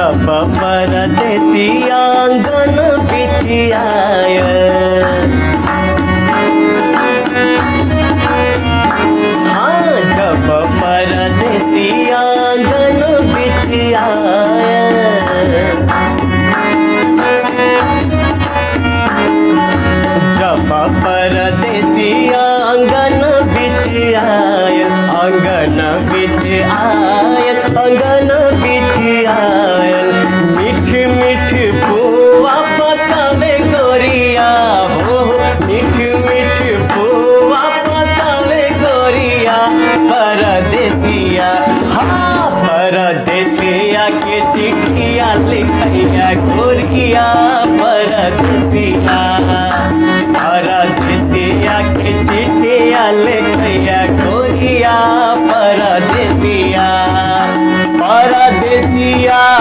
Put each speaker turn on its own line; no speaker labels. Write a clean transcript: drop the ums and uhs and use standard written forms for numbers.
जब परदेसिया आंगन बिच आयल। हाँ, जब परदेसिया आंगन बिच आयल। जब परदेसिया आंगन बिच आयल, आंगन बिच आयल, आंगन बिच आयल। मीठ मीठ पुआ पकावे गोरिया हो, मीठ मीठ पुआ पकावे गोरिया। परदेसिया, हाँ, परदेसिया के चिट्ठिया लिखैया गोरिया। परदेसिया, परदेसिया के चिट्ठिया लिखैया गोरिया। परदेसिया, परदेसिया।